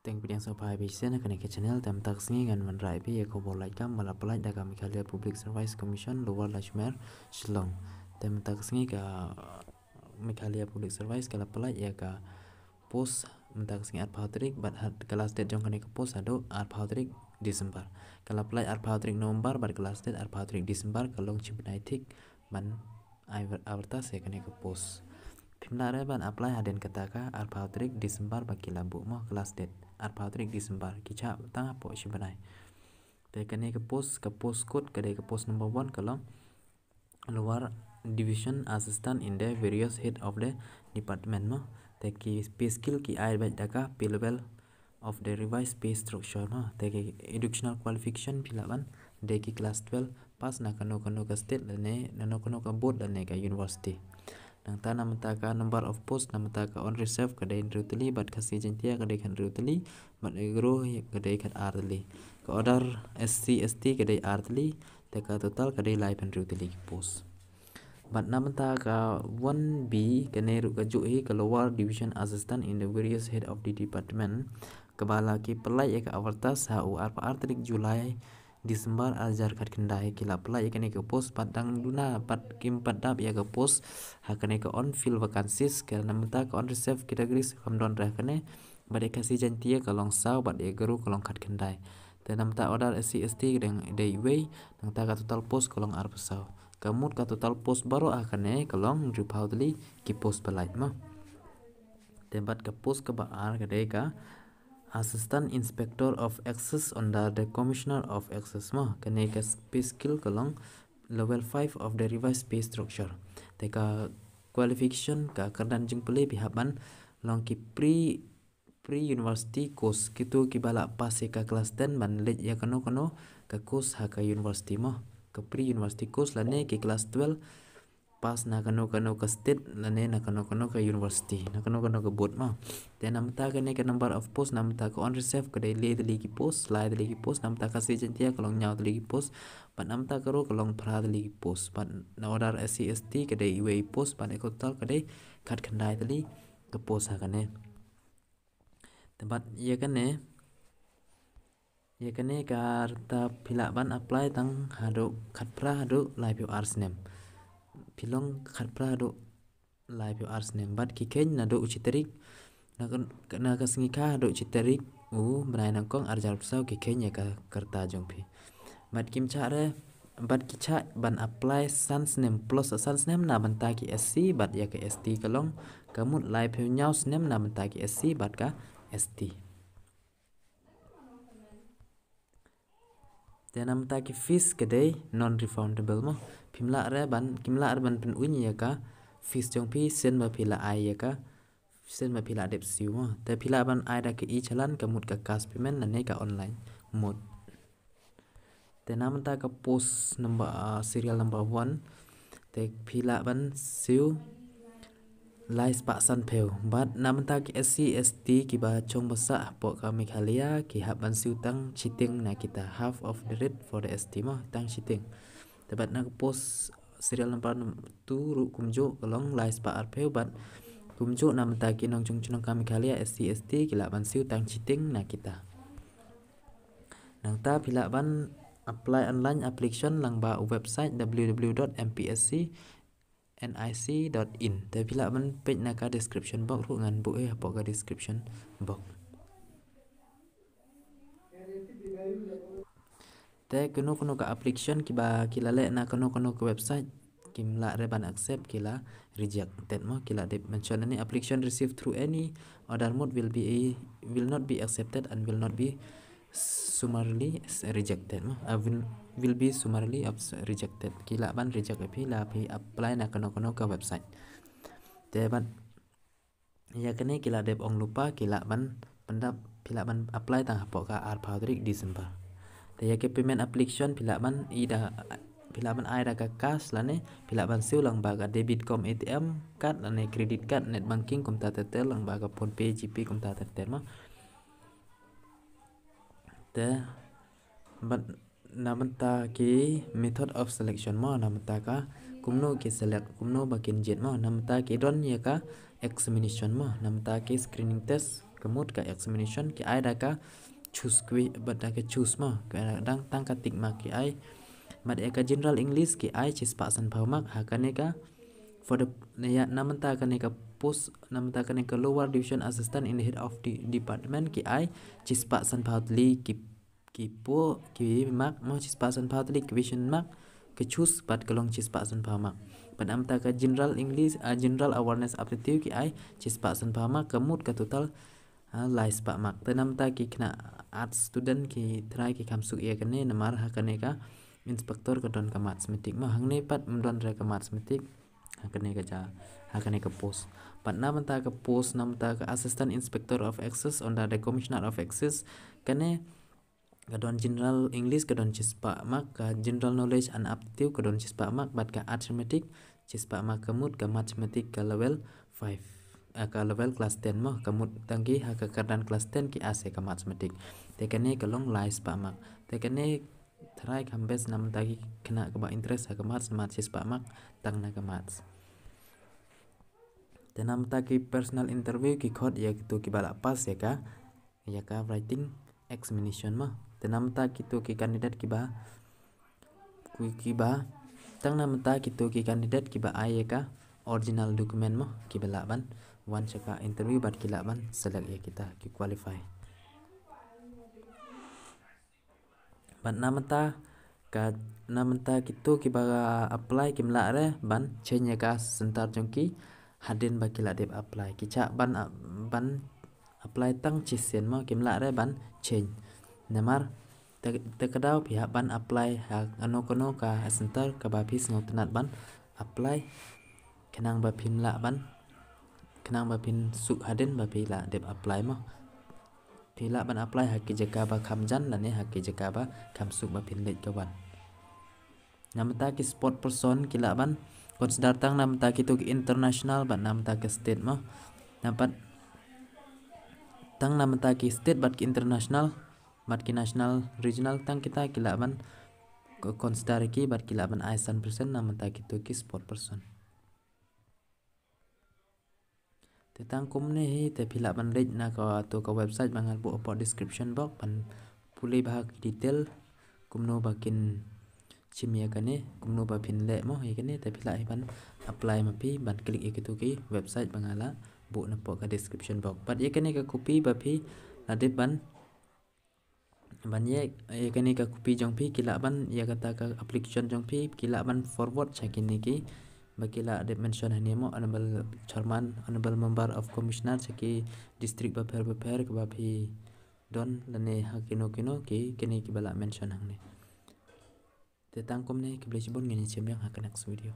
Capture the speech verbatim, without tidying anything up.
Teng pdiang sngewbha ïa phi shisien ha kane ka channel. Te mynta ka sngi ngan wanrah ïa phi ïa ka khubor lait kam ba la pyllait da ka Meghalaya Public Service Commission, Lower Lachmer, Shillong. Te mynta ka sngi ka Meghalaya Public Service ka la pyllait ïa ka post mynta ka sngi arphew tarik, bad ka last date jong kane ka post haduh arphew tarik December. Ka la pyllait arphew tarik November bad ka last date arphew tarik December, ka long shi bnai thik ban ai advertise ïa kane ka post. Phim lah re ban apply hadien kata ka arphew tarik December ba ki la buh mo, ka last date arphew tarik December, ki shah tang hapoh shi bnai. Te kane ka post, ka post code ka dei ka post number one, ka long Lower Division Assistant in the various head of the department mo. Te ki pay scale ki ai beit da ka pay level of the revised pay structure mo. Te ki educational qualification phi lah ban dei ki class twelve pass na kano kano ka state lane na kano kano ka board lane ka university. Nangta na bynta ka number of post, na bynta ka unreserved ka dei hynriew tylli bad Khasi Jaintia ka dei hynriew tylli bad Garo ka dei khatar tylli. Ka order S C S T ka dei ar tylli, te ka total ka dei laiphew hynriew tylli ki post. Bad na bynta ka one B, kane ruh ka juh hi, ka Lower Division Assistant in the various head of the department, kaba la ki pyllait ïa ka advertise ha u arphew ar tarik July December arhajar khatkhyndai. Ki la pyllait ïa kane ka post bad dang duna pat kim pat dap ïa ka post ha kane ka unfilled vacancies. Ka na bynta ka unreserved categories kam don re ha kane, bad ïa Khasi Jaintia ka long saw bad ïa Garo ka long khatkhyndai. Te na bynta order S C S T ka dei, dei wei, nangta ka total post ka long arphew saw. Ka mut ka total post baroh ha kane ka long hynriewphew tylli ki post pyllait mo. Te bad ka post kaba ar ka dei ka Assistant Inspector of Excise under the Commissioner of Excise mo. Kane ka pay scale ka long level five of the revised pay structure. Te ka qualification, ka kyrdan jingpule, phi hap ban long ki pre, pre university course, kito kiba la pass ïa ka class ten ban leit ïa kano kano ka course ha ka university mo. Ka pre university course lane ki class twelve pass na kano kano ka state lane na kano kano ka university, na kano kano ka board mo. Te na bynta kane ka number of post, na bynta ka unreserved ka dei lai tylli ki post, lai tylli ki post, na bynta ka Khasi Jaintia ka long hynñiew tylli ki post, bad na bynta ka Garo ka long phra tylli ki post, bad na order S C S T ka dei wei post, bad ka total ka dei khatkhyndai tylli ka post ha kane. Te bad ïa kane, ïa kane ka rta phi lah ban apply tang haduh khatphra haduh laiphew ar snem. Phi long khatphra haduh laiphew ar snem. Bad ki kheiñ naduh u shi tarik, na ka, na ka sngi kha haduh shi tarik u bnai nyngkong arhajar arphew saw ki kheiñ ïa ka rta jong phi. Bad kim shah re, bad ki shah ban apply san snem plus san snem na bynta ki S C bad ïa ka S T ka long, ka mut laiphew hynñiew snem na bynta ki S C bad ka S T. Te na bynta ki fees ka dei non refundable mo. Phim lah re ban, kim lah re ban pynwin ïa ka fees jong phi sien ba phi la ai ïa ka, sien ba phi la dep siew mo. Te phi lah ban ai da ka e-challan, ka mut ka cash payment lane ka online mode. Te na bynta ka post number, ah, serial number one, te phi lah ban siew lai spah sanphew. Bad na bynta ki S C S T kiba shong ba sah hapoh ka Meghalaya ki hap ban siew tang shiteng na kita, half of the rate for the S T mo, tang shiteng. Te bad na ka post serial number two ruh kumjuh ka long lai spah arphew bad kumjuh na bynta ki nongshong shnong ka Meghalaya S C S T ki lah ban siew tang shiteng na kita. Nangta phi lah ban apply online application lyngba u website W W W dot M P S C N I C dot in. Te phi lah ban peit na ka description box ruh, ngan buh eh hapoh ka description box. Te kano kano ka application kiba ki la leh na kano kano ka website, kim lah re ban accept, ki la rejected mo, ki la dep mention, any application received through any other mode will be a, will not be accepted and will not be summarily rejected mo, ah, will, will be summarily abs-, rejected. Ki lah ban reject ïa phi la phi apply na kano kano ka website. Te bad ïa kane ki la dep ong lypa, ki lah ban pyndap, phi lah ban apply tang hapoh ka arphew tarik December. Te ïa ka payment application phi lah ban i da, phi lah ban ai da ka cash lane phi lah ban siew lyngba ka debit cum A T M card lane credit card, net banking kumta ter ter, lyngba ka PhonePe, GPay kumta ter ter mo. Te bad na bynta ki method of selection mo, na bynta ka kumno ki select, kumno ba kin jied mo, na bynta ki don ïa ka examination mo, na bynta ki screening test, Ka mut ka examination ki ai da ka choose, ki bad da ka choose mo, ka dang tang ka tick mark ki ai. Bad ïa ka general English ki ai shispah sanphew mark ha kane ka, for the, na ïa, na mynta kane ka post, na mynta kane ka lower division assistant in the head of the department ki ai shispah sanphew tylli ki, ki pur, ki mark mo, shispah sanphew tylli ki question mark, ka choose bad ka long shispah sanphew mark. Bad na mynta ka general English, ah, general awareness aptitude ki ai shispah sanphew mark, ka mut ka total, ah, lai spah mark. Te na mynta ki khynnah arts student ki trai ki kham suk ïa kane namar ha kane ka inspector ka don ka mathematics mo, hangne pat ym don re ka mathematics ha kane ka ja, ha kane ka post. Bad na mynta ka post, na mynta ka assistant inspector of excise under the commissioner of excise, kane ka don general English ka don shispah mark, ka general knowledge and aptitude ka don shispah mark, bad ka arithmetic shispah mark, ka mut ka mathematics ka level five, ah, ka level class ten mo, ka mut tang ki ha ka kyrdan class ten ki ai sa ka mathematics. Te kane ka long lai spah mark. Te kane trai kham best na mynta ki khynnah kiba interest ha ka maths, maths shispah mark, tang na ka maths. Te na mynta ki personal interview ki khot ïa kito kiba la pass ïa ka, ïa ka writing examination mo. Te na mynta kito ki candidate kiba, ki, kiba, tang na mynta kito ki candidate kiba ai ïa ka original document mo, kiba lah ban wan sha ka interview bad ki lah ban select ïa kita, ki qualify. Bad na mynta ka, na mynta kito kiba apply kim lah re ban change ïa ka center jong ki hadien ba ki la dep apply. Ki shah ban, ban apply tang shisien mo, kim lah re ban change. Namar te, te ka daw phi hap ban apply ha kano kano ka center kaba phi sngewtynnat ban apply, khnang ba phin lah ban, khnang ba phin suk hadien ba phi la dep apply mo. Phi lah ban apply ha ki jaka ba kham jan lane ha ki jaka ba kham suk ba phin leit ka wan. Na mynta ki sport person ki lah ban consider tang na mynta kito ki international bad na mynta ki state mo. Na pat tang na mynta ki state bad ki international bad ki national, regional, tang kita ki lah ban ko-, consider ki bad ki lah ban ai san percent na mynta kito ki sport person. Te tang kumne hi, te phi lah ban leit na kato ka website ba nga la buh hapoh description box ban pule bha ki detail kumno ba kin shim ïa kane, kumno ba phin leh mo ïa kane, te phi lah hi ban apply ma phi ban click ïa kito ki website ba nga la buh napoh ka description box. Bad ïa kane ka copy ba phi la dep ban, ban ïa, ïa kane ka copy jong phi ki lah ban, ïa kata ka application jong phi ki lah ban forward sha kine ki ba ki la dep mention hangne mo, Honorable Chairman, Honorable Member of Commissioner, sha ki district bapher bapher kaba phi don lane ha kino kino ki, kine kiba la mention hangne. Te tang kumne, khublei shibun, ngin ïa shem biang ha ka next video.